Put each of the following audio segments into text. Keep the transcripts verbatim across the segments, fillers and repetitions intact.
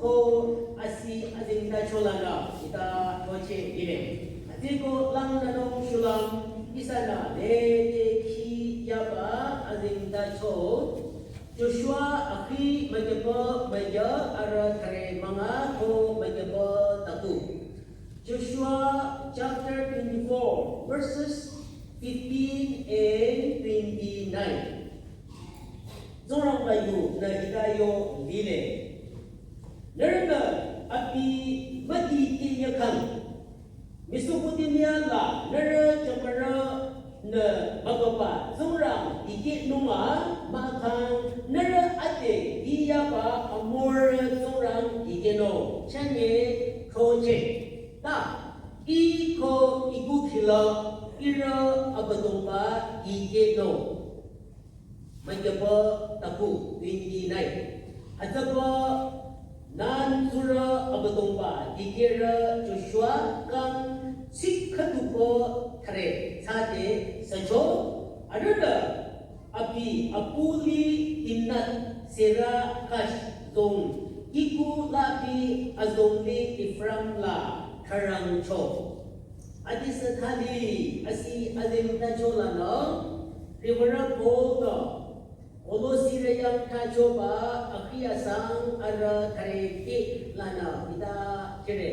Ko asi azengtacho lanü hita toche lile. Atsüko langnü nung shulüm ihsanü lede khi yaba azengtacho Joshua akhi mükyüpü müya arüh thüre münga ko mükyüpü taku. Joshua chapter twenty-four, verses fifteen and twenty-nine. Tsingrangba yunü hita yo lile. Nührünü abi müdikeh nyükhang, Mesopotamia la nührü jümürünü mübüba Tsingrang dikehnung mahkhang nührü ade diyaba Amor tsingrang dikehnung chünye throcheh. Ta, ih ko ih kukhila ihrü Abüdongba dikehnung. Mükyüpü taku twenty-nine. Hütsüpü nan tsurü Abüdongba dikehrü Joshua kang sik khüdupü thüre thsade sücho, arühnü abi apuli Timnat Serah Gash zong kiku labi azongli Ephraim la thürangcho. Adisü thali asi azengtacho lanü, Reverend Paul-nü Kolosirü yang tachoba akhi asang arüh thüre kih lanü hita kire.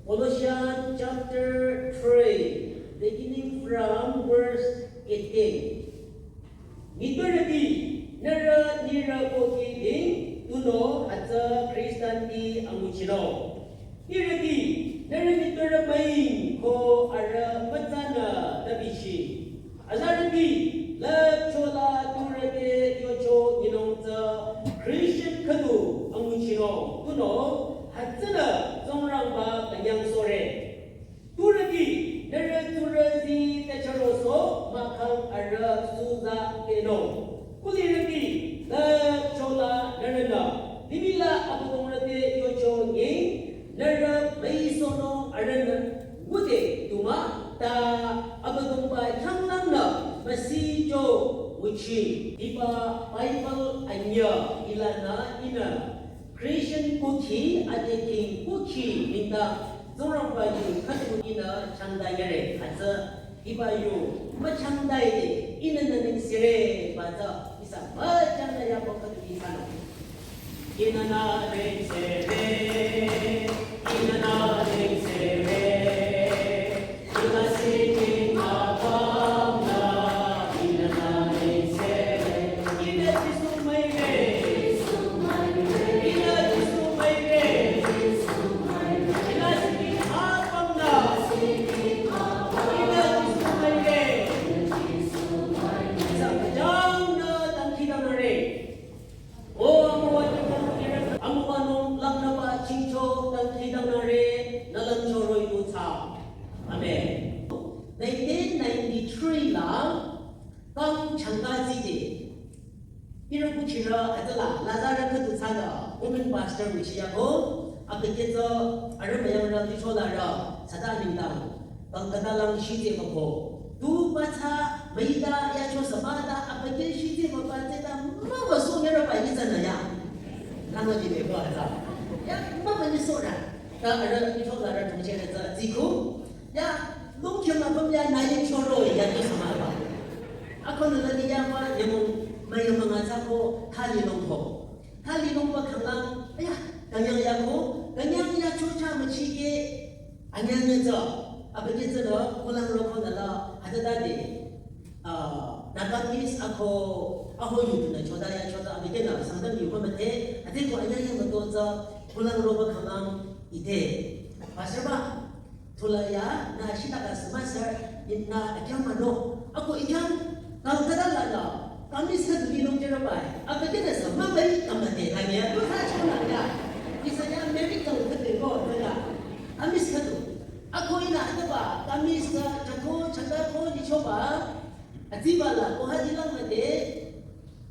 Colossians chapter three, beginning from verse eighteen. Nitpürüti, nührü nirü ko kiling, tunüo hütsü Khristanti anguchinung. Ihrüti, nührü nitpürü müing ko arüh mütsanü tabishi. Azarüti, lüpchola turüte yocho nyinung tsü Christian khüdu anguchinung. Tunüo, hütsünü Tsingrangba künyangsohre. Turüti, nührü turüzi tachürosoh mahkhang arüh suza tenung. Kulirüti, lüpchola nührünü limihla Abüdongrü te yocho nyi, nührü müisohnung arühnü ngude tumah ta Abüdongba khyanglangnü müsijo nguchi. Hiba Bible anyüh hilanü ihnü Christian kukhi, ade king kukhi nengdang Tsingrangba yu khüdu ihnü changdayere. Hütsü hiba yu müchangdayede ihnü nü nengsere ba tsü ihsa müchangdayaba khüdu ihsanü. Ihnü nü nengsere, ihnü nü nengsere, ihnü singing abang nü, ihnü nü nengsere, ihnü Jisu müire. Amen. Nineteen ninety-three la kang changka zide. Ihrü kuchirü hütsüla, Lazarus khüdu thsada, women pastor nguchiyako, abükyü tsü, arüh müyangrü, licholarü, thsada nengdang, Kolkata lang shitse bako. Tu batsü, müita, yacho sabada, abükyü shitse baba, tsüta, mübü so nyarü ba ihsanü ya. Lama jide ko hütsü. Ya, mübü ni so ra. Ta arüh, licholarü, tongchire tsü, ziku. Ya, longkhe mah pümya nü yingchoro ya tu sü mah ba. Ako nü la ni ya mah yamong mah yamong a tsü ko thali longko. Thali longba khanglang, aya, künyang yako, künyang yacho cha müchike, anyang ya tsü, abükyü tsü nü, kulang roko nü la, hütsütade. Ah, Nagamese ako, aho yu tu nü choda ya choda, abükyü nü, Sangtam yu ko müthe, ade ko anyang ya müto tsü, kulang roba khanglang, ite. Pastor ba, Thula ya, nü shitaka sü müsü, nü akyang mano. Ako ikyang, Kolkata la nü, kamis khüdu linung jere bai. Ako jene sü mah bai kamate, kanya, tu sa chona ya. Ihsa ya miracle khüdu ko, ya. Kamis khüdu. Ako ihnü hütsüba, kamis khüdu, chako, chaka ko, lichoba. Aziba la, ko hadi lang mate.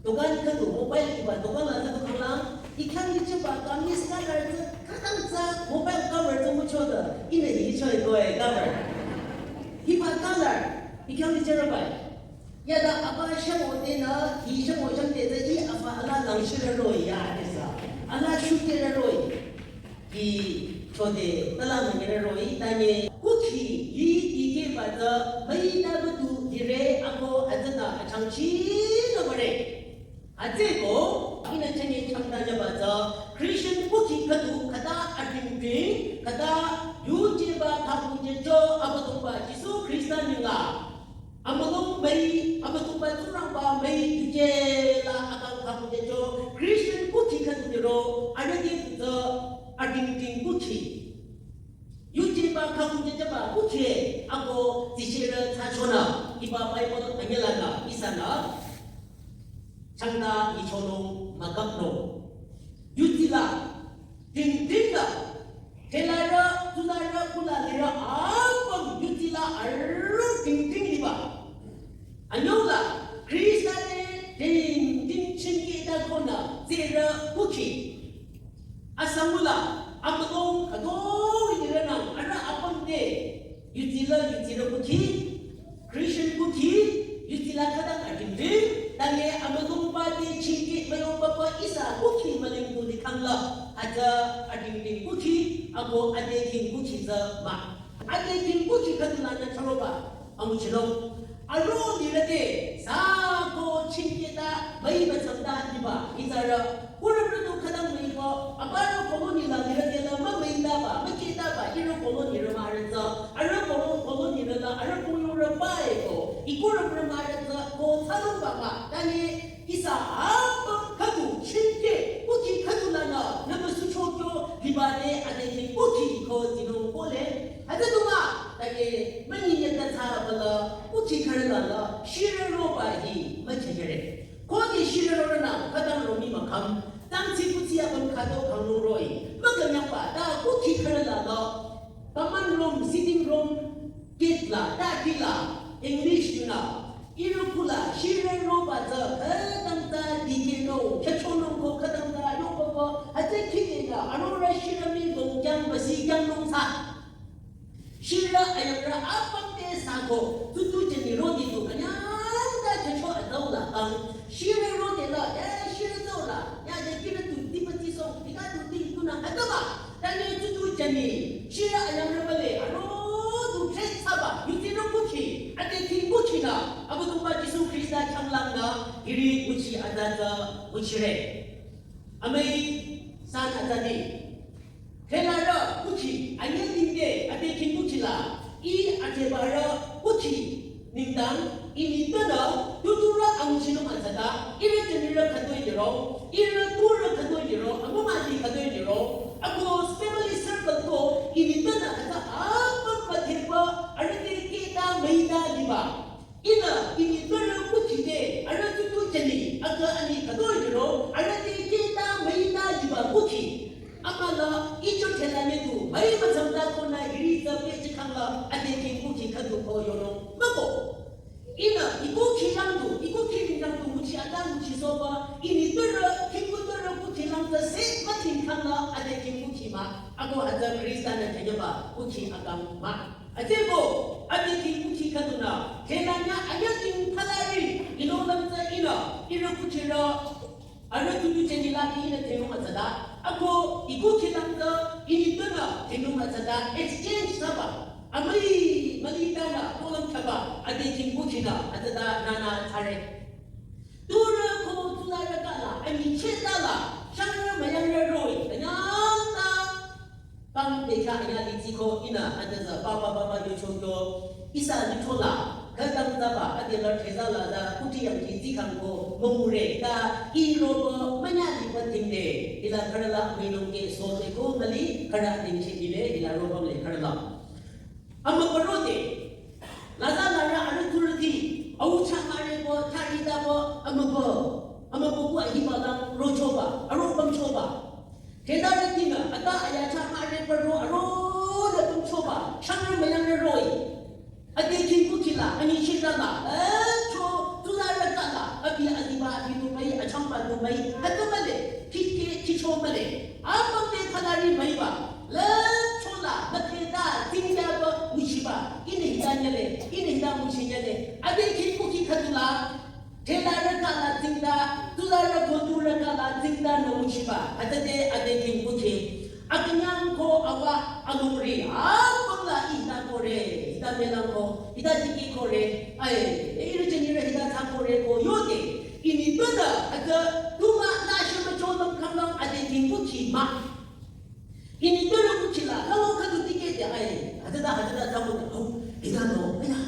Dukan khüdu mobile hiba dukan la khüdu khanglang, ikhang lichiba kamis color tsü, khütang tsü mobile cover tsü müchoda, ihnü hi choi koe cover. Hiba color, ikhang lichira bai. Yada apa shamo de nü, hi shamo sham de tsü, i apa ala langshira roi ya, esa. Ala shukira roi. Tode, tala manyere roh-i, tanye, kukhi, yi, yi ke ba tsü, mai ta ba tu, dire, ako, hütsüta, achangchi, no bare. Hütsüeko, ihnü chanye changta ya ba tsü, Christian kukhi khüdu, khüta, atingting, khüta, yujeba, khakunjecho, Abüdongba, Jisu Khrista ninglang. Amülung mai, Abüdongba Tsingrangba mai, yuje la akang khakunjecho, Christian kukhi khüdu niro, arüh te tsü, atingting kukhi. Yujeba khakunjejeba kukhi, ako, zisherü thsachonü, hiba Bible anyülanü, ihsanü, changta, ichonung, mükapnung. Yuzila, tingting la, Thelarü, tularü, kula lirü, apüm yuzila arüh tingting liba. Anyüla, Khrista te tingting chingkehta konü, zerü kukhi. Asangula, amülung, adong, lirünang, arüh apüm te, yuzila, yuzila kukhi. Christian kukhi, yuzila khütang atingting, tanye Abüdongba te chingkeh müyobaba ihsa kukhi mülung tu likhangla, hütsü atingting kukhi, ako adeking kukhi tsü mah. Adeking kukhi khüdulanü chüroba, anguchilong. Aro lirüte, sako chingkehta, müi mütsangta liba, izarü, Kurümrü du khütang müiko, abaro koloni la lirüte la mümüitaba, mükehtaba, irü koloni rü mürütsü, arüh kolo-, koloni rü la, arüh kuyurü baeko, i kurümrü mürütsü, ko thsalongba mah, tanye ihsa apüm khüdu, chingkeh, kukhi khüdulanü, nümüsuchokyo, liba te, adeking kukhi ko zinung kole, hütsü du mah, tanye, münyi yeta thsabala, kukhi khürüla la, shirü roba hi, müchejere. Khode shirü rorünü, khütang romi mükham, tangtsi kutsi apüm khüto khangnung roh-i, mükünyangba, ta kukhi khürüla la, common room, sitting room, gate la, ta kila, English yunü, irü kula, shirü roba tsü, khütang ta dikeh no, khüchonung ko, khütang ta yoko ko, hütsü khikeh la, arorü shirü mi dong kyang, basi kyangnung thsa. Shirü ayangrü apüm te sako, tutu jeni rode tu künyangta chacho adau la ang. Shirü rode la, ya shirü zau la, ya de kirü tu tipa tiso, tika tu ti tuna adaba. Tanye tutu jeni, shirü ayangrü bale, aro tu trek saba, yuti no kuchi, adeking kuchi na, Abüdongba Jisu Khrista changlang na, hiri kuchi adada kuchire. Amei san adadi. Thelarü kuchi, anyü tingde, adeking kuchi la, i athebarü kuchi, nengdang, ini tünü, tuturü anguchinung atsata, irü tenirü khütoi liro, irü turü khütoi liro, amümati khütoi liro, ako family circle ko, ini tünü atsa apüm atheba, arüh te kehta müita liba. Ihnü, ini tünü kuchide, arüh tutu jeni, aka ani khütoi liro, arüh te kehta müita liba kuchi. Amüla, icho thela nyetu, müi mütsangta konü hiri tsü pehjükhangla, adeking kuchi khüdu ko yonung, müko. Ihnü, i kuchi langdu, i kuchi ringdangdu, kuchi ata kuchi soba, ini tünü, kingu tünü kuchi langta se, mütingkhangla, adeking kuchi mah, ako atsa Khrista nü thanyaba, kuchi akang mah. Atsüko, adeking kuchi khüdunü, thelanya anyü ting phalari, ino lamtsa ihnü, irü kuchirü, arüh tutu jeni la ihnü thenung atsata, ako i kuchi langtsa, ini tünü thenung atsata, exchange thsaba, amüi, müli tünü, kolang thsaba, adeking kuchinü, atsata, nünü thsare. Turü ko tularü kala, anyicheh tala, shangrü müyangrü roh-i, künyangta, Pang bekha aya litsiko ihnü adüzü papa papa yochokyo ihsa lichola, khütang taba adela thezala da kuti yang litsik kangko mümüre ta i robo münya liba tingde, ila khürüla müinung ke sote ko ngali khürü tingchi dile ila robo le khürüla. Amübü rode, laza larü arüh turüti, au cha mare bo, thari da bo, amübü, amübü ku ahiba lang rochoba, aro bamchoba. Thezarütinü, ata aya cha mare paro aro le bamchoba, shangrü müyangrü roh-i. Adeking kuchila, anyicheh tala, eh, cho, tularü kala, abi adiba abi tu mai, achangba tu mai, hütü mühle, kike, kicho mühle. Apüm te khalari müiba, le chola, mütheda, tingdaba, nguchiba, ihnü hita nyele, ihnü hita nguchi nyele. Adeking kuchi khüdula, thelarü kala tingda, tularü ko turü kala tingda nü nguchiba, hütüde adeking kuchi. Akünyang ko awa, Alongri, apümla ita kore, ita melangko, ita tikehkore, ai, ihrü jünirü ita thsakore ko yode, ini bada, ata, tuma, la shema chodam kamlang, ade tingku kima. Ini bada kuchila, lawo kadu tikehde, ai, ata da, ata da, tamu da, au, ita no, aya.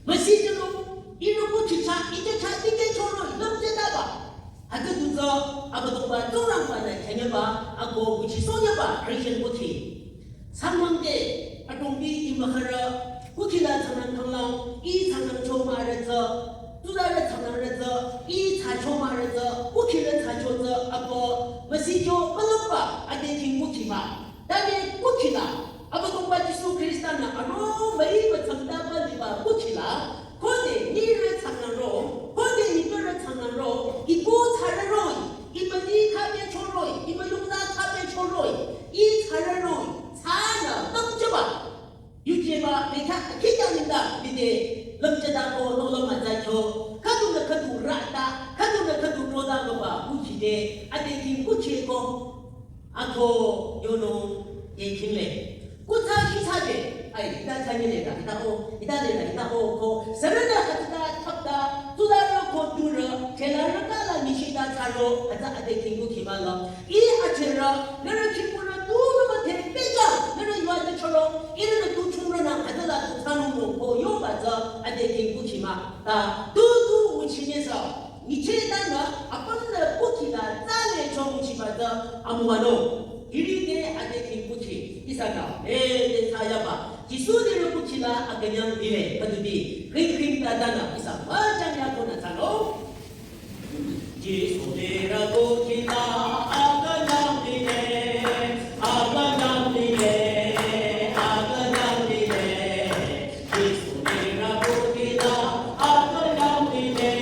Masi jülo, ihrü kuchicha, ita cha, tikehchoro, lamjeda ba. Ata dutsü, Abüdongba, Tsingrangba nü, chanyaba, ako, kuchi sonyaba, Christian kuchi. Sangmangde, atongbi imakhara, kukhila tsangnang kanglang, i tsangnang cho ma retsü, tuzarü tsangnang retsü, i tsa cho ma retsü, kukhila tsa cho tsü, ako, masi cho, malamba, ade king kuchi ma. Tade kukhila, Abüdongba Jisu Khrista nü, aro, mai matsangda ba liba kukhila, khode, nirü tsangnang ro, khode, nirü tsangnang ro, ibu tsarü ro, imani khabe cho ro, imayungda khabe cho ro, i tsarü ro, tsana, tamchaba. Yujeba, mekha, khita ninda, bide, lamjada ko, nola maza kyo, khadunü khadu rata, khadunü khadu roda baba, kuchide, ade king kuchi ko. Ako, yono, ye kingle. Kutsa kitsa de, ai, ita tanyele da, ita o, ita de da, ita o, ko, sarada, ita tapda, tulara ko dura, telara kala nishita taro, ata ade kingu kimala. I atera, nara kipura, tu mama te, pega, nara yua de choro, ira na tu chumra na, ata la tu tanu no, ko, yo baza, ade kingu kima. Ta, tu, tu, uchinesa. Nyichehtanü apümnü kukhila tsale cho nguchiba tsü amüwanung. Hiri te ade king kuchi. Ihsa ka. Eh, te sayaba. Jisu nirü kukhila akünyang lile. Khüdubi. Kring kring tatanü. Ihsa majang ya kona tsalo. Jisu nirü kukhila akünyang lile. Akünyang lile. Akünyang lile. Jisu nirü kukhila akünyang lile.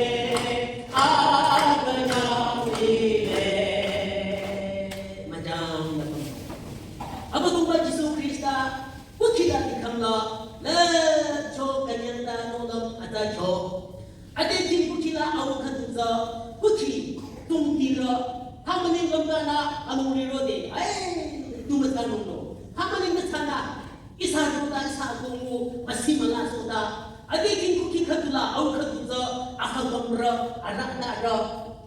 Abüdongba Jisu Khrista, kukhila dikhamla, lücho künyangda nolam atacho. Ade king kukhila au khatuza, kukhi, tung tira, hamaning gamdana, amung rode, ai, tu masanung no. Hamaning matsana, Ihsa roda, ihsa kongu, masi mala soda. Ade king kuki khadula, au khaduza, aha gamra, ara dara.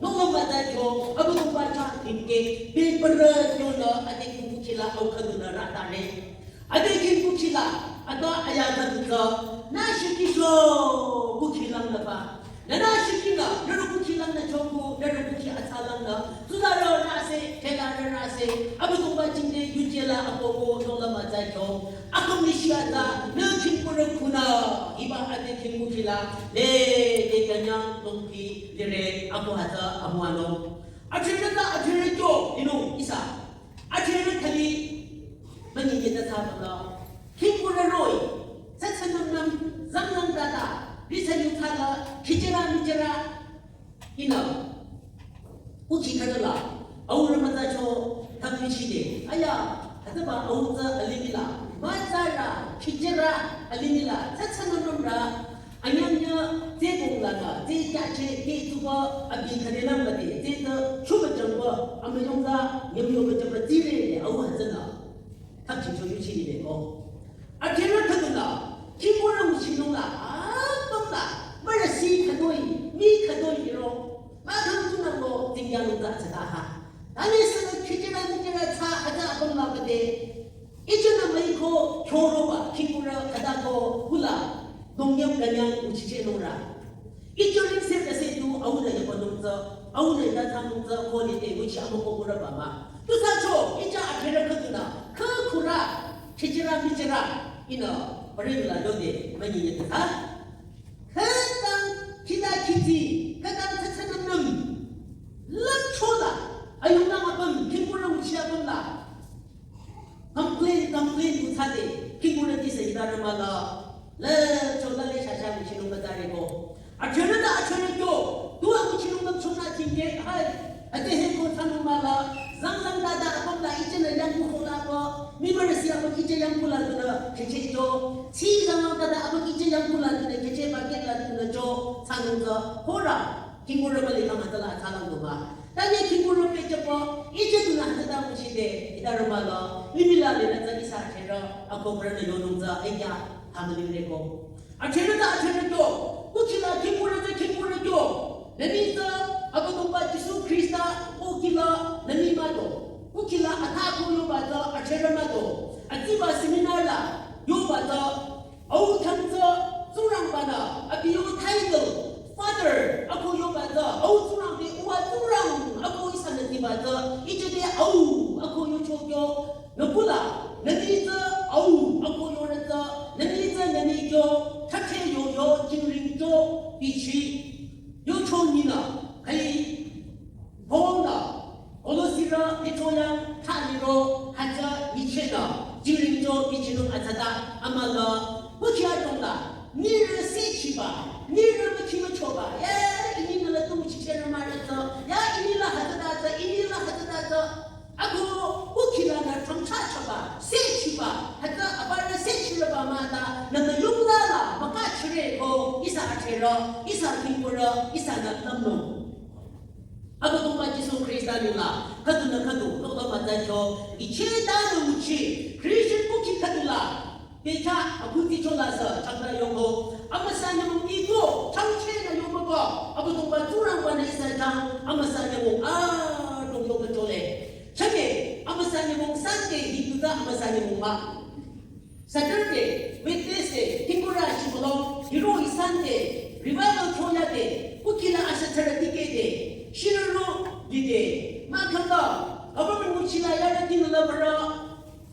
Nonga mada kyo, Abüdongba cha tingke, pe para kyo na, ade king kukila, au khaduna ra dare. Ade king kukila, ada aya khaduza, na shikisho, kukilang na ba. Nana shikina, nana kuki lang na choko, nana kuki atsa lang na, tuzara rase, tela rase, Abüdongba jingde, yujela, apopo, nola maza kyo, akom nishiata, na king pura kuna, iba ade king kukila, le, de kanyang, tongpi, lire, apo hata, amuano. Achirata, achirato, ino, ihsa. Achirata kali, mani yeta sa bala. King kura roi, satsanam nam, zang zang dada, risa yutala, kichira michira, ina. Uchi kadala, aura maza cho, tapi chide. Aya, ataba auza alimila, mazara, kichira, alimila, satsanam nam ra, anyanya, ze bong lana, ze kyache, ze tuba, abi kadelam made, ze ta, chuba jangba, amayongza, nyamyo ba jaba zire, au hazana. Thapchingcho yuchini le ko. Atera kadula, kibora muchinungla, apamla, marasi kadoi, mi kadoi ro, madam tunango, tingyanungla tsadaha. Tani sana kichira kichira tsa, ada apamla pade. Ichana maiko, kyoroba, kibora, kadako, hula, dongyam ganyang, uchiche nora. Icho ring se kase tu, auna ya panungza, auna ya tanungza, ko ni te, uchi amoko kura bama. Tusa cho, icha akhera khaduna, kha khura, chichira michira, ina, paringla lode, mani yeta. Khatang, kita kiti, khatang tatsanam nam. Lam chola, ayunga apam, kibora uchi apamla. Complain, complain kutsade, kibora tisa idara mala. Le, chola le shasha muchinung batare ko. Achana da achana kyo, tu amuchinung bachona tingke, hai. Ate he ko tanu mala, zang zang dada apamla ichana yang ku kola ko, mi marasi apa kiche yang kula duna, kiche jo. Si zang zang dada apa kiche yang kula duna, kiche baket la duna jo, sanung ga, hora. Kibora mali kamatala atsalang duma. Tanye khingkurü pehjüpü, iche tunü hütsüta nguchide, ita rümala, limih la lirü tsü ihsa athrerü, akoh pürünü yonung tsü, aikya, hamüling reko. Athrerü ta athrerü kyo, kukhila khingkurü tsü khingkurü kyo. Nüni tsü, Abüdongba Jisu Khrista, kukhila, nüni mah do. Kukhila atha ko yoba tsü, athrerü mah do. Atsiba seminar la, yoba tsü, Au khyang tsü Tsingrangba-nü abi yo title, Father, akoh yoba tsü, Au Tsingrang te, Uwa Tsingrang, akoh ihsanü tiba tsü, iche te Au, akoh yocho kyo, nü kula, nüni tsü Au, akoh yorü tsü, nüni tsü nüni kyo, thakhe yo yo, jingring kyo, bichi, yocho ninü, kai, Paul-nü, Kolosirü, Petrü yang, thaliro, hütsü, nyichehnü, jingring cho, bichinung atsata, amüla, kuchi adrong la, nirü sechiba, nirü müchi müchoba, ya, ini nü la tu chichehnü mürü tsü, ya, ini la hütsüta tsü, ini la hütsüta tsü, akoh, kukhila nü thamcha choba, sechiba, hütsü, abürü sechirüba mah ta, nü müyung la la, mükachire ko, ihsa athrerü, ihsa khingkurü, ihsanü lümnung. Abüdongba Jisu Khrista nengla, khüdunü khüdu, lokla mütsa kyo, iche ta nü nguchi, Christian kukhi khüdu la, beta, akhuti chola sa, chakra yoko, amüsa nyümong iko, changche nü yoko ko, Abüdongba Tsingrangba-nü ihsa chang, amüsa nyümong, a, dong yoko chole. Chake, amüsa nyümong Sunday, hi tuta amüsa nyümong mah. Saturday, Wednesday, khingkurü shibülung, hiroh-i Sunday, revival kyo yade, kukhila asha tsara dikehde, shirüro dide, mah khangla, government nguchila yarü tinü la bürü,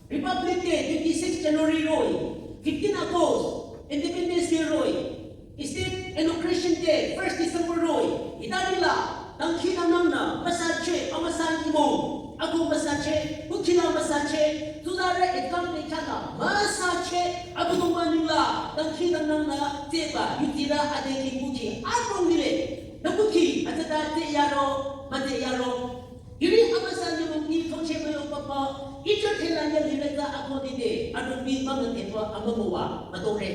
Republic Day, twenty-six January roh-i, fifteen August, Independence Day roh-i, State Inauguration Day, first December roh-i, itanila, dangkhidangnang nü, müsache, amüsa nyümong, akoh müsache, kukhila müsache, tsurü exam pekhala, müsache, Abüdongba nengla, dangkhidangnang nü, tseba, yutirü, ade khingkukhi, adrong lile, nü kukhi, atsata, tse yaro, mütse yaro. Hiri amüsa nyümong ni thongche müyo papa, icho thela ya lirü tsü akoh dide, adrong bi mangü tepa, amümowa, mütore.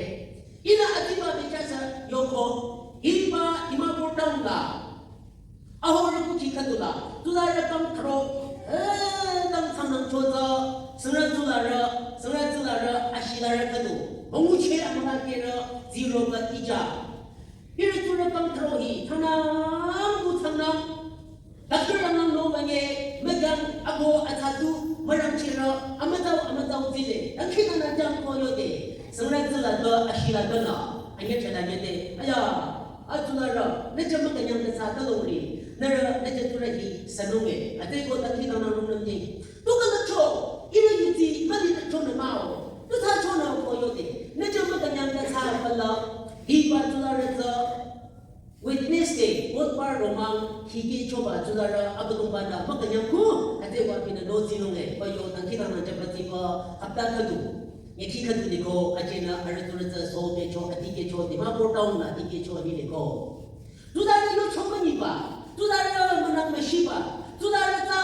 Ihnü adiba bechasa yoko, hiba Dimapur town la. Ahorü kukhi khüdu la, tsurü kang khro, eh, kang tsangnang choza, sürü tsurü, sürü tsurü, ashilarü khüdu. Münguche amüla kerü, zero ba ija. Hiri tsurü kang khro hi, tsangnang ku tsangnang. Doctor langnang no banye, mekang akoh atsatu, mürangchirü, amütsau, amütsau zile, dangkhidangnang jang ko yode, sürü tsurü do, ashila do na, anyüchela yode, aya, atsurü, nüche mükünyang de sa do longri, nürü, nüche tsurü hi, sanunge, ate ko dangkhidangnang nungnang ni. Tu ka nücho, ire yuti, mali nücho nü mao, tu sa cho nü ko yode, nüche mükünyang de sa bala, hiba tsurü tsü, Wednesday, Buddha romang, hikeh choba tsurü Abüdongba-nü mükünyang ku, ate wa binü no zinung e, ba yo dangkhidangnang jaba ziba, hapta khüdu, nyekhi khüdu liko, ajenü arüh tsurü tsü so kecho, adikehcho, Dimapur town la adikehcho hi liko. Tsurü yo cho münyiba, tsurü münang müshiba, tsurü tsü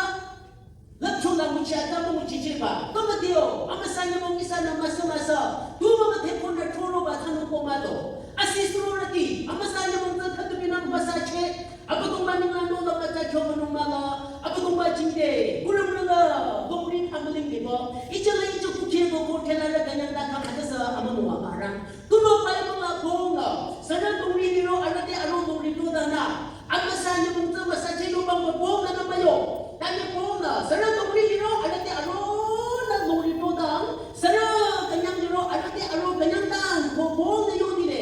Lüpcho la nguchi atsa münguchichehba, kümüdeo, amüsa nyümong ihsanü müsa müsa, tu mümüdhe konü thoroba tsanung ko mah do. Asi surorüti, amüsa nyümong tsü khüdu binü müsache, Abüdongba nengla nola mütsa kyo münung mah la, Abüdongba jingte, kurüm nengla, gongri thamüling liba, iche la iche kukhi ko ko thela la kanyang ta kha khüta sa amümowa mürang. Tunüo Bible la Paul-nü, sürü dongri liro arüh te aro dongri todanü, amüsa nyümong tsü müsache yobang Paul-nü nü müyo. Tanye Paul-nü, sürü dongri liro arüh te aro nü dongri todang, sürü künyang liro arüh te aro künyang dang, ko Paul-nü yo dile.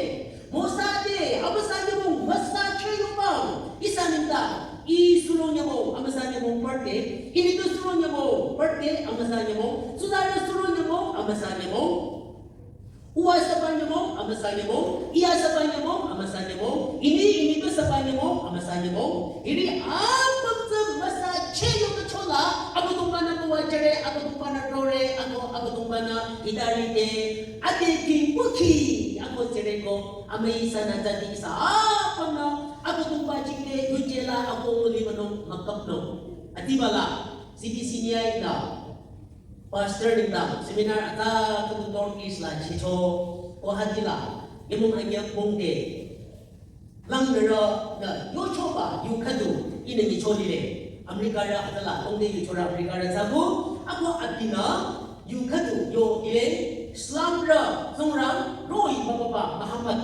Mosa te, amüsa nyümong, müsache yobang, ihsa nengdang, ih suro nyümong, amüsa nyümong perte, ih nitpü suro nyümong, perte, amüsa nyümong, tsurü suro nyümong, amüsa nyümong. Uwa saba nyümong, amüsa nyümong, iya saba nyümong, amüsa nyümong, ini, ini tu saba nyümong, amüsa nyümong. Hiri apüm tsü müsache yo kecho la, Abüdongba-nü müwajüre, Abüdongba-nü rore, ako Abüdongba-nü hitarite, ate king kukhi, ako tsere ko, amüi ihsanü zati ihsa apümnü, Abüdongba jingte, yuje la, ako müli münung, müküpnung. Adiba la, C B C ni ai la. Pastor nengdang seminar atsa khüdu North East la chicho, Guwahati la, nyümong anyü mongde. Langnürü nü yochoba yu khüdu ihnü nyicho lile. America rü atala tongde yuchorü America rü tsüko, ako abinü yu khüdu yo ile Islam rü Tsingrang roh-i baba ba Muhammad.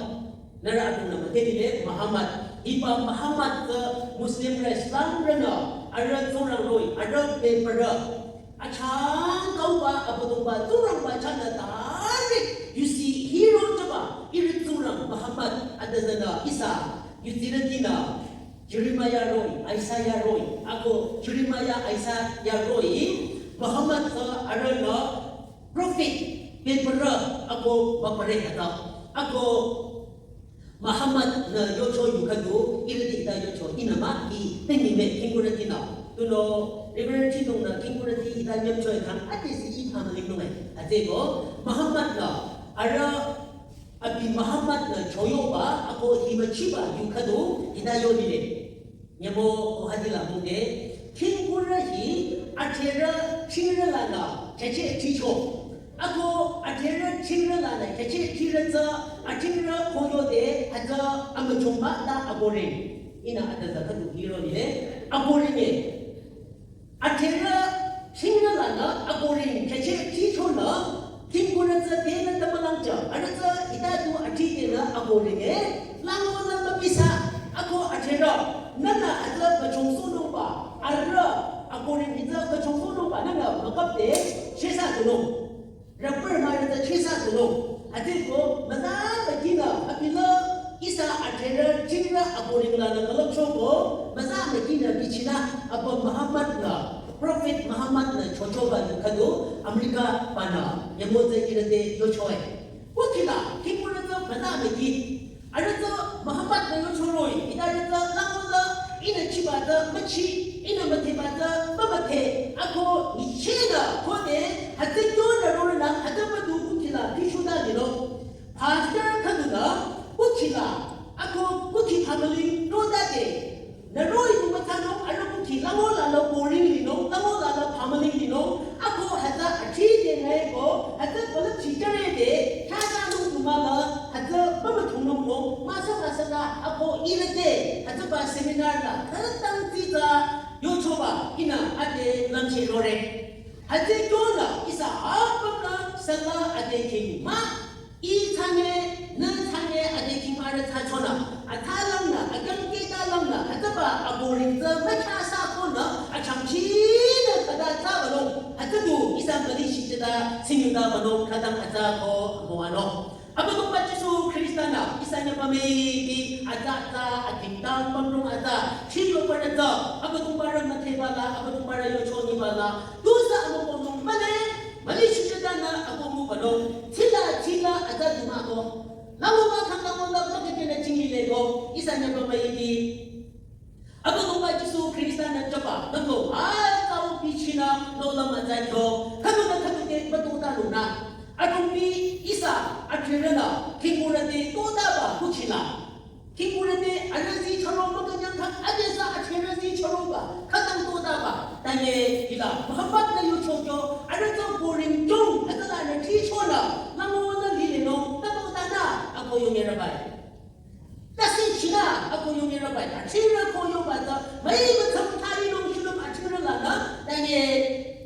Nührü atunü müdhe ile Muhammad. Hiba Muhammad tsü Muslim rü Islam rünü arüh Tsingrang roh-i arüh bebürü. Achangkauba Abüdongba Tsingrangba chahnü direct yusi hiro choba ihrü Tsingrang Muhammad adüzünü ihsa yusirütinü Jeremiah roh-i, Isaiah roh-i, ako Jeremiah, Isaiah roh-i, Muhammad tsü arühnü prophet bebürü ako mübüre hüta. Ako Muhammad nü yocho yu khüdu, ihrüti hita yocho, ihnü mah, i, tengi me, khingkurütinü. Tunüo, Reverend Chidong nü khingkurüti hita yocho i khang, ade si i phamüling nung e, atsüko, Muhammad nü, arüh, abi Muhammad nü choyoba, ako hi müchiba yu khüdu, hita yo lile. Nyebo ko hadi la mungde, khingkurü hi, acherü, chingrü lanü, cheche chicho. Ako acherü, chingrü lanü, cheche chirü tsü, achingrü koyo de, hütsü amüchungba ta akoring. Ihnü adüzü khüdu hiro lile, akoring e. Acherü, chingrü lanü, akoring, cheche chichonü, khingkurü tsü tenü tamalang cha, arüh tsü hita tu achi tenü akoring e, lango nü müpisa, ako acherü, nünü hütsü pachong sonoba, arüh, akoring hütsü pachong sonoba, nünü mükapde, shesa tunung. Rapper mah rütsü chesa tunung. Atsüko, müza mükinü, abila, ihsa acherü, chingrü, akoring lanü külüpchoko, müza mükinü bichinü, aba Muhammad nü, Prophet Muhammad nü chochoba yu khüdu, America banü, nyemo tsü ihrü te yochoe. Kukila, khingkurü tsü müza müki. Arüh tsü Muhammad nü yocho roh-i, hita arüh tsü lango la, ihnü chiba tsü müchi, ihnü müdheba tsü mümüdhe, ako nichenü, khode, hütsü kyonü rorünü, hütsü müdu kukila, pishuda lilo. Pastor khüdunü, kukila, ako kuki phamüling roda de. Nü roh-i tu mütsanung, arüh kuki lango la la boring linung, lango la la phamüling linung, ako hütsü achi de ngai ko, hütsü pala chichere de, khatanung tu mama, hütsü mama chungnung ko, masa masa la, ako ihrü te, hütsüba seminar la, khatang tita, yochoba, ihnü ade lamche rore. Hütsü kyonü, ihsa apümnü, sala ade king ma, I thsanye, nü thsanye, ade khingmarü thsachonü, athalangnü, akyangkehtalangnü, hütsüba akoring tsü müthsa konü, achangchinü khüta thsabanung, hütsü du ihsa müli shichita, singyuta banung, khütang atsa ko, moanung. Abüdongba Jisu Khrista nü, ihsa nyüpa müipi, atsa atsa, atingtang pümrong atsa, chiyo pünü tsü, Abüdongba rü müdhebala, Abüdongba rü yochonyibala, tusü amübünung mühle, Müli shichita nü ako mübünung, tsila tsila atsa dumako. Lango ba khang lango la ba kekena chingi leko, ihsa nyüpa müipi. Abüdongba Jisu Khrista nü jüba, nüko, atsau bichinü, nola mütsa kyo, khüdunü khüdu te, mütotanungnü. Adongbi, ihsa, acherünü, khingkurü te, totaba, kuchila. Khingkurü te, arüh zi charo mükünyang kha, adesü acherü zi charoba, khütang totaba, tanye hila, Muhammad nü yochokyo, arüh tsü boring jong, hütsülanü chichonü, lango nü lilenung, tabo tanü, ako yongyerübai. Tase chinü, ako yongyerübai, acherü ko yoba tsü, müi mütsam tharinung shulüm acherü lanü, tanye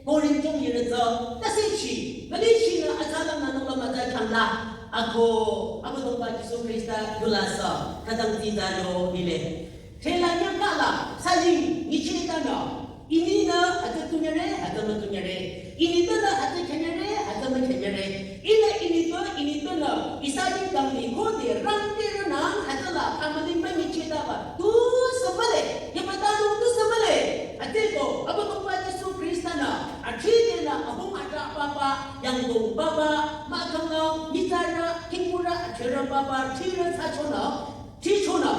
boring jong yirü tsü, tase chi, müli chinü atsalangnü nung la mütsa changla. Ako, Abüdongba Jisu Khrista yulasü, khütang tita yo lile. Thela nyakala, saling, nyichehtanü. Ininü, hütsü tunyare, hütsü mütunyare. Initonü, hütsü khenyare, hütsü mükhenyare. Ihnü, inito, initonü, ihsa jingdang ni khode, rangte rünü, hütsüla, kamaling münyichehtaba. Tusü mühle, yamatanung tusü mühle. Atsüko, Abüdongba Jisu Khrista nü, achidenü, ahung atra papa, yangdong papa, mahkhanglang, nyitsarü, khingkurü, acherü papa, chirü thsachonü, chichonü,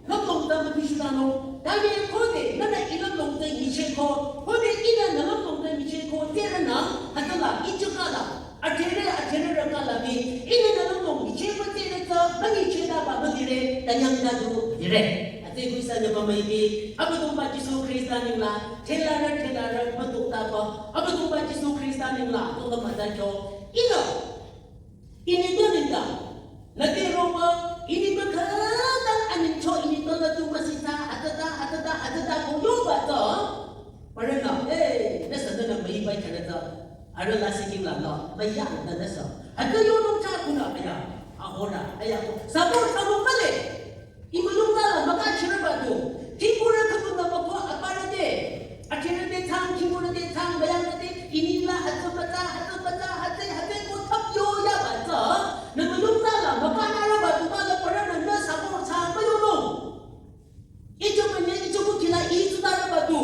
lümlong ta mübishutanung, tanye khode, nünü i lümlong ta nyichehko, khode ihnü nü lümlong ta nyichehko, tsürünü, hütsüla, ichikala, acherü, acherü rükala bi, ihnü nü lümlong nyichehko, tsürü tsü, münyichehtaba mülire, tanyang ta du lire. Atsüko ihsa nyüpa müipi, Abüdongba Jisu Khrista nengla, thelarü, thelarü, mütoktaba, Abüdongba Jisu Khrista nengla, tola mütsa kyo. Ihnü, inito nengla, nüte roba, inito khütang anengcho, inito la tu masita, atata, atata, atata, ko yoba to. Parünü, eh, nüsa nünü müibai khanata. Arüh lasih kingla la, müya nü nüsa. Hütsü yonung cha kunü aya, ahora, aya ko. Sabor sabor male. Imulung la la, maka chiraba do. Tingkura khüdu la mako aparü te. Achirü te thang, tingkura te thang, bayang te. Inila hütsü pata, hütsü pata, hütsü, hütsü ko thap yo ya ba tsü. Nü mulung la la, maka naraba do ba la parünü nü sabor sa müyonung. Icho mene, icho kukila, icho taraba tu.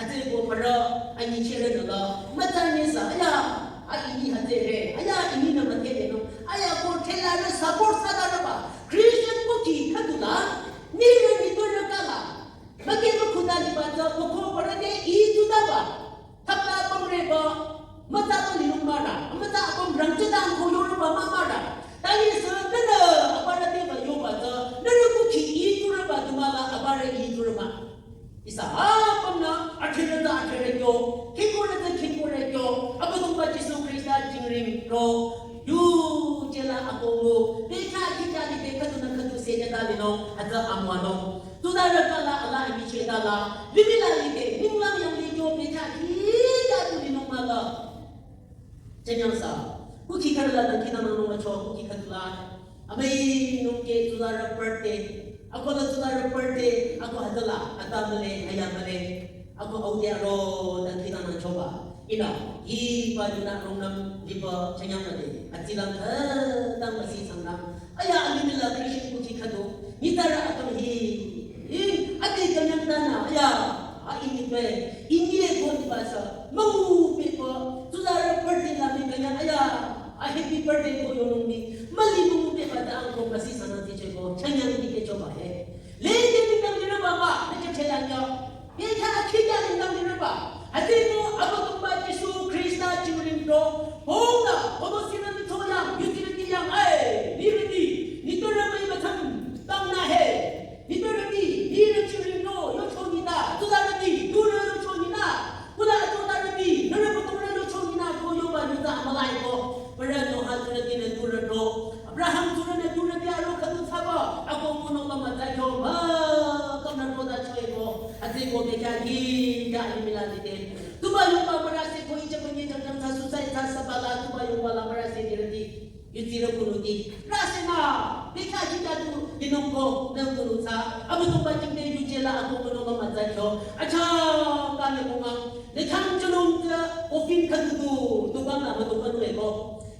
Hütsüeko parü, anyichirünü la, mütsa nyesa, aya, a ini hütsüre, aya, ini nü müthelenung, aya ko thela nü sabor sa taraba. Christian kuki khüdu la, nirü nitpürü kala. Müke mükhunü liba tsü, mako parü te icho taba. Thapta apüm reba, mütsa apüm linung mara, mütsa apüm rangchedang ko yoreba mah mara. Tanyisü nünü aparü te ba yoba tsü, nünü kuki itureba tumala aparü itureba. Ihsa apümnü achirü tsü achirü kyo, khingkurü tsü khingkurü kyo, Abüdongba Jisu Khrista jingring ro, yujela akohnung, bekhyah kihkhyah li be khüdunü khüdu sejeda linung, hütsü amüwanung. Tuzarü kala ala anyichedala, limih la lide, ninglang yanglih kyo bekhyah kihkhyah tu linung mala. Chenyangsa, kuki khüdula dangkhidangnangnung mücho, kuki khüdula. Amüi nungke tuzarü birthday, ako la tuzarü birthday, ako hütsüla, ata mühle, aya mühle, ako audi aro dangkhidangnangchoba. Ihnü, hiba yunü rungnüm liba chenyang mühle, atsilang khütang müsi sangnang. Aya alimih la Christian kuki khüdu, nitpürü akang hi, hi, ati kanyang tanü, aya, a ini pe, ini e ko ni ba sa, müngu pe ko, tuzarü birthday la mi kanyang, aya, a happy birthday ko yonung ni, müli müngu pe ba ta ang ko müsi sangnang tiche ko, chenyang ni ke choba he. Lede ni kang ni na baba, ni ke chelang yo. Bekhyah kihkhyah nengdang nirüba. Hütsüeko Abüdongba Jisu Khrista jingring ro. Hongda, kodo sinü nitho yang, yuti niti yang, ai, nirüti, nitpürü müi mütham, tangna he. Nitpürüti, nirü jingring ro, yocho nita, tuzarüti, turü yocho nina. Kula atotarüti, nürü kotorü yocho nina, ko yoba yuta amülai ko. Parü Noah turüti nü turü ro. Abraham turünü turüti aro khüdu thsaba, ako mono la mütsa kyo, ma, kamna roda choe ko, hütsüeko bekhyah kihkhyah alimih la lide. Tuba yongba mürase ko icha panye jang jang thsa suicide thsa sabala, tuba yongba la mürase dirüti, yutirü kunuti. Rase na, bekhyah kihkhyah tu linung ko, nü kunu thsa, Abüdongba jingte yujela ako mono la mütsa kyo. Acha, kane mongang, ne chang chalung ka, coffin khüdu tu, tuba na mütuba nue ko.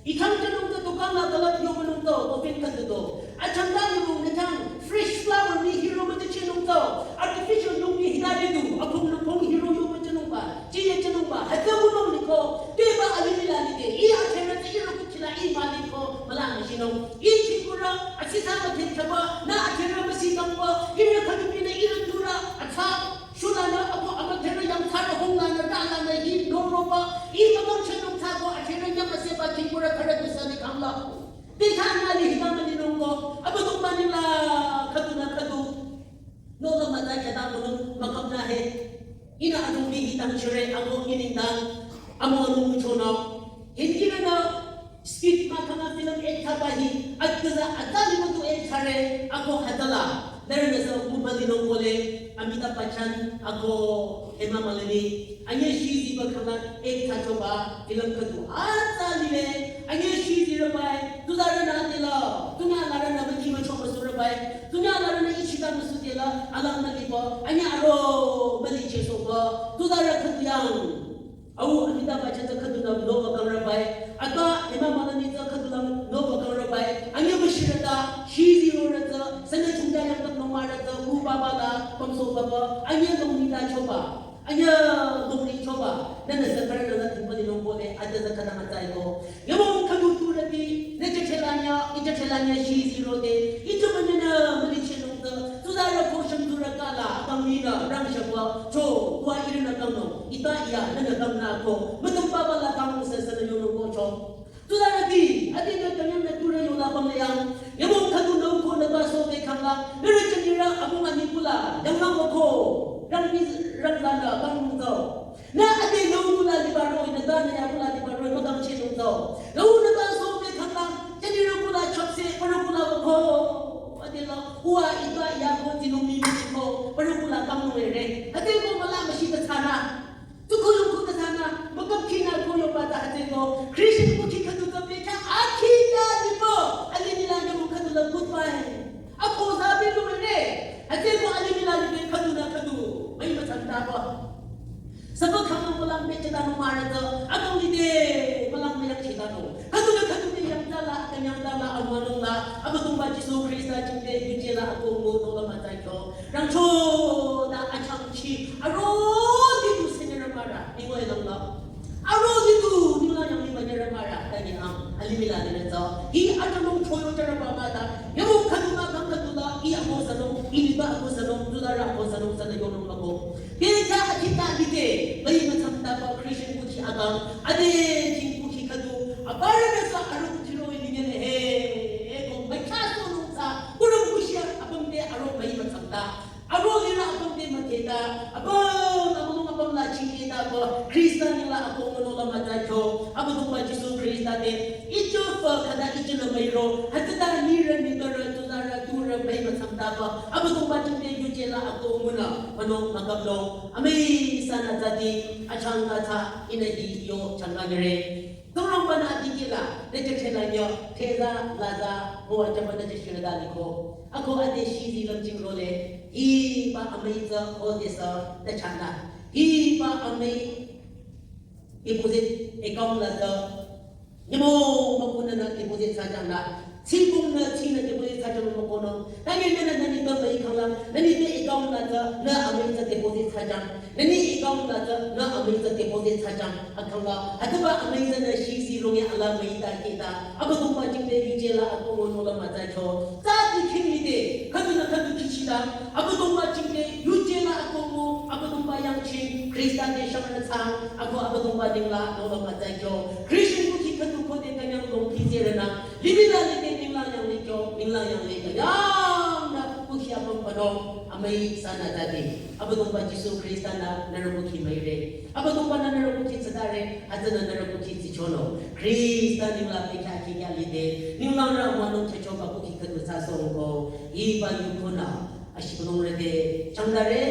Ikhang chenung tsü tukang la talap yo menung to, coffin khüdu to. Achang da yo menung nechang fresh flower ni hiro mütechenung to. Artificial yung ni hidari tu, akhung lükhung hiro yo müchenung ba. Chiye chenung ba, hütsü wunung ni ko. Tuiba alimih la lide, i achera tsü iro kuchila i mali ko, müla müshinung. I chikura, asisa müthe chaba, nü achera müsi kangba, iro khüdu pine iro tura, atsa. Shulanü ako amütherü yangthsarü hunglanü talanü hi noroba, i mükang chenung thsako atherü nyamüseba kingkurü khürü tusani kangla. Bekhyah nü li hita mülinung ko, Abüdongba ninglang khüdunü khüdu. Nola mütsa khyata münung mükapnü he. Ihnü adrong bi hitang chire ako i nengdang. Amüwanung müchonü. Hindi nü Speed ma khana film act thsaba hi, atüza atali mütu act thsare, ako hütsüla. Nührünü sü mübüli nung kole, Amitabh Bachchan, ako Hema Malini, anye shiziba khana act thsachoba film khüdu atali le, anye shizirübai, tuzarünü adela, tunya larünü müki mücho müsurübai, tunya larünü ichita müsudela, alang müliba, anye aro mülichesoba, tuzarü khüdu yang. Au Amitabh Bachchan tsü khüdunü nova kangrübai. Ata Hema Malini tsü khüdunü nova kangrübai. Anye müshirüta, shizirorü tsü, sene chungda yangtak nomarü tsü, u baba la, pamso baba, anye longni ta choba. Anye longni choba. Nühnü sü khürünü la tingpa linung kole, ata tsü khüdang atsai ko. Yamong khüdu turüti, ne chechelanya, ichechelanya shizirode, ichumanyana mülichenung tsü, tuzarü koshang turü kala, akang nina, rangshaba, cho, kwa irinü kangno. Ita iya, nühnü kang nü ko, mütüm baba la kang se se nü yonung ko cho. Tuzarüti, ati nü kanyang nü turü yola pamleyang. Yamong khüdu nü ko nü ba so be khangla, nührü chenira, abung ani kula, yanglang ko, rangni, rangla nü kang nung tao. Nü ati nü kula liba roi, nü ta nü ya kula liba roi, mükang chenung tao. Nü nü ba so be khangla, chenira kula chapse, paru kula ko, ati la, ua ita iya ko, tinung mi mi ko, paru kula kang nung ere. Ati ko mala mashi ta chana. Christian kukhi khüdu tsü bekhyah akhi ya liba, alimih la nyümong khüdu la goodbye. Akoh za be lure. Hütsüeko alimih la liba khüdu la khüdu. Mai mütsam taba. Saba khang mülang be cheta no mara tsü. Adong lide, mülang müyang cheta no. Khüdu la khüdu ne yangta la, akünyangta la, awanung la. Abüdongba Jisu Khrista jingte yuje la akoh ngu nola mütsa kyo. Rangcho ta achangchi. Aro di tu sene ramara. Ningoi lang la. Aro di tu, ningla yang ni banyara mara, tagi ang, alimih la dene tsü. Hi atanung choyo jara ba mata, yamu khatu ma kang khatu la, i amo sanung, i liba amo sanung, tulara amo sanung, sana yonung mako. Peta akita dite, bai matsam taba Christian kukhi akang, ade jing kukhi khatu, abara na sa aro kukhi ro ini ne he, he ko, bai khaso nung sa, kurang kushia, apam te aro bai matsam ta. Aro lirü apüm te müdheta, apüm, apüm, apüm la chingketa ko, Khrista ningla akoh ngunung la mütsa kyo, Abüdongba Jisu Khrista te, icho fa khüta icho la müiro, hütsüta nirü nitpürü, tuzarü, turü, bai mütsam taba, Abüdongba jingte yuje la akoh ngunung, münung mükap nung, amüi sana zati, achangka tsü, inü hi yo changka nyere. Tsingrangba-nü dikehla, nü chehcheh la nyo, theza, laza, mo achaba nü chehcheh la liko. Ako ade shizi lümching role, hiba amüi tsü khodesü nü changla. Hiba amüi deposit account la tsü, nyümong mükunü nü deposit thsa changla. Tsingbong nü tsinü deposit thsa changla mükohnung. Tanye nünü nü nitpü müi khangla, nü nitpü account la tsü, nü amüi tsü deposit thsa chang. Nü ni account la tsü, nü amüi tsü deposit thsa chang. Akhangla, hütsüba amüi tsü nü shizi runge ala müita keta. Abüdongba jingte yuje la akoh ngunung la mütsa kyo. Tsü dikeh lide, khüdunü khüdu kihchida. Abüdongba jingte yuje la akoh ngu, Abüdongba yangching, Khrista te shangre tsang. Ako Abüdongba ningla, nung la mütsa kyo. Christian kukhi khüdu khode künyang long kihzerena. Limih la lide ninglang yang likyo, ninglang yang lide. Yang na kukhi apüm pano, amüi sana dade. Abüdongba Jisu Khrista-nü nührü kukhi müire. Abüdongba-nü nührü kukhi tsütare, hütsünü nührü kukhi tsichono. Khrista ningla bekhyah kihkhyah lide. Ninglang rü münung chehchoba kukhi khüdu thsa songko. Hiba yukhunü, ashibülung rede. Changdare,